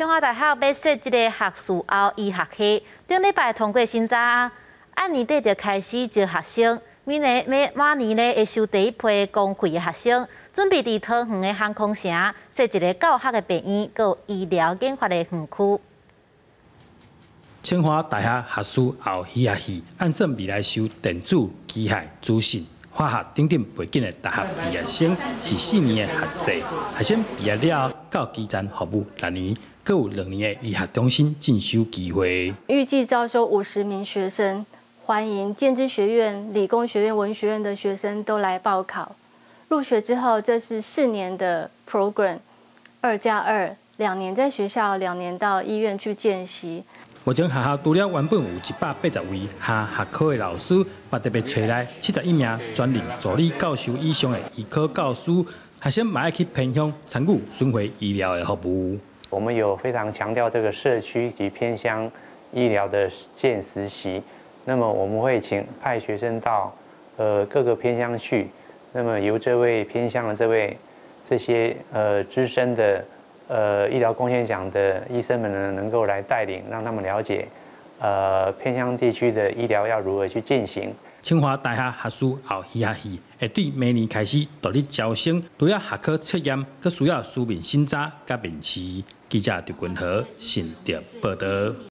清華大學欲設這个學士後醫學系，頂禮拜通過審查，按年底就開始招學生。明年每明年呢會收第一批公費的學生，準備佇桃園的航空城設一个教學的病院，閣有醫療研發的園區。清華大學學士後醫學系按算未來收電子、機械、資訊、化學等等背景的大學畢業生，是4年的學制。學生畢業了後，到基層服務6年，閣有2年的醫學中心進修機會。預計招收50名學生。歡迎電子學院、理工學院、文學院的學生都來報考。入學之後，這是4年的 program，2加2，2年在學校，2年到醫院去見習。目前學校除了原本有180位下學科的老師，嘛特別揣來71名專任助理教授以上的醫科教師，學生嘛愛去偏鄉參與巡迴醫療的服務。我們有非常強調這個社區及偏鄉醫療的見實習。那麼我們會請派學生到各個偏鄉去，那麼由這位偏鄉的這位這些資深的醫療貢獻獎的醫生們呢，能夠來帶領，讓他們了解偏鄉地區的醫療要如何去進行。清華大學學士後醫學系會對明年開始獨立招生，除了學科測驗，閣需要書面審查佮面試。記者劉君和新竹報導。